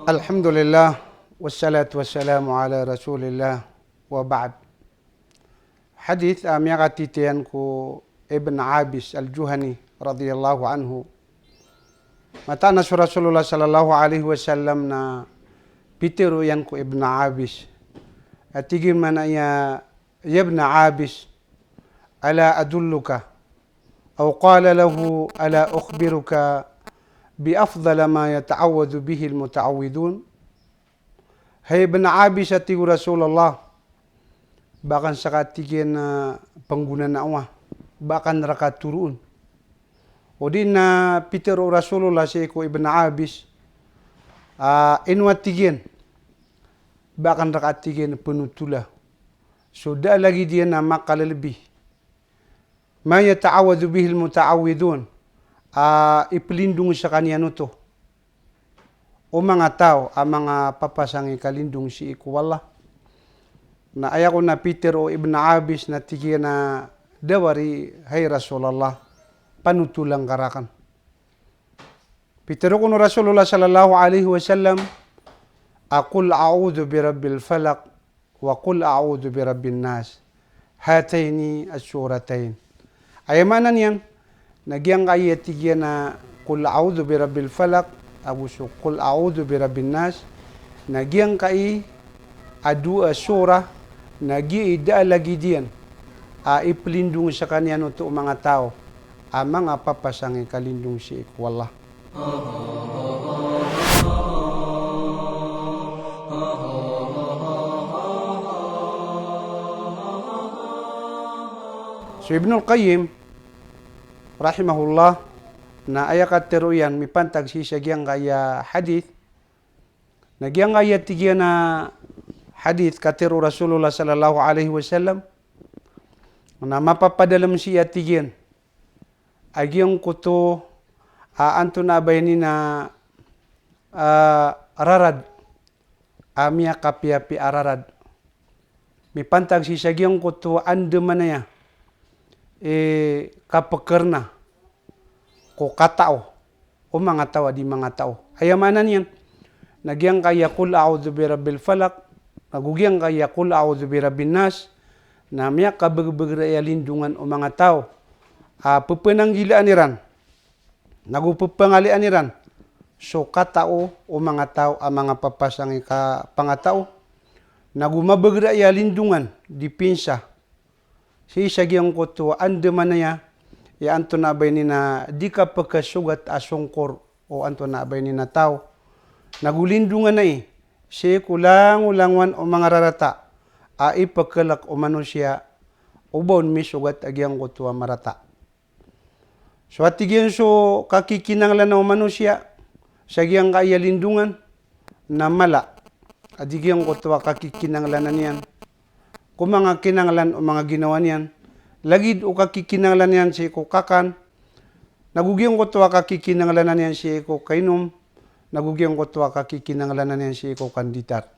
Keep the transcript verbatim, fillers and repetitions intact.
Alhamdulillah, wassalatu wassalamu ala Rasulillah, wa ba'd. Hadith a miyakatitiyan ko Ibn Abis Al-Juhani radiyallahu anhu. Mataan a so Rasulullah sallallahu alaihi wasallam na pitharo iyan ko Ibn Abis. A tig iyan man a ya, "Ya Ibn Abis, ala adulluka?" Aw qala lahu, "Ala ukhbiruka bi afdala ma yata'awwadhu bihi al-muta'awwidhun?" Hay Ibn Abis, a tig o Rasulullah, ba akn ska, a tig iyan, a pnggonanao, ba akn rka toroon. Odi na pitharo o Rasulullah sii ko Ibn Abis, a, ino, a tig iyan, ba akn rka, a tig iyan, pnotola so da a lagid iyan a makalalabi. Ma yata'awwadhu bihi al-muta'awwidhun, a iplindong skaniyan oto o manga taw a manga papasang i kalindong sii ko Allah. Na aya kon a pitharo o Ibn Abis na tig iyan a da wari, hay Rasulullah, panotola ngka rakn. Pitharo kon o Rasulullah sallallahu alaihi wasallam a, "Qul a'udhu bi rabbil falaq wa qul a'udhu bi rabbin nas. Hatayni as-suratayn." Aya maana niyan na giyangkai a tig iyan a "Qul a'udhu bi rabbil falaq" ago so "Qul a'udhu bi rabbin nas" na giyangkai a dowa a surah na giya i da a lagid iyan a iplindong skaniyan oto o manga taw a manga papasang i kalindong sii ko Allah. So Ibnul Qayyim rahimahullah, na aya katharo iyan mipantag sii sa giyangkaya hadith, na giyangkaya tig iyan a hadith katharo o Rasulullah sallallahu alaihi wasallam, na mapapadalm sii a tig iyan a giyangkoto a antonaa ba ini na, a, rarad a miyakapiyapiya a rarad. Mipantag sii sa giyangkoto a andamanaya i kapkarna ko katao o manga taw a di manga taw. Aya maana niyan na giyangkaya "Qul a'udhu bi rabbil falaq" ago giyangkaya "Qul a'udhu bi rabbin nas" na miyakabagbagra i a lindongan o manga taw a ppananggilaan iran nago ppangalian iran so katao o manga taw a manga papasang i kapangatao, nago mabagra i a lindongan di pinsa sii sa giyangkoto a andamanaya i antonaa ba ini na di kapkasogat a songkor o antonaa ba ini na taw, nago lindongan ai sii ko langolangowan o manga rarata a ipkalk o manosiya o ba on misogat a giyangkoto a marata. So a tig iyan so kakikinanglan o manosiya sa giyangkaya lindongan na mala a di giyangkoto a kakikinanglanan iyan ko manga kinanglan o manga ginawa niyan, lagid o kakikinanglan iyan sii ko kakan, nago giyangkoto a kakikinanglanan iyan sii ko kainom, nago giyangkoto a kakikinanglanan iyan sii ko kanditar.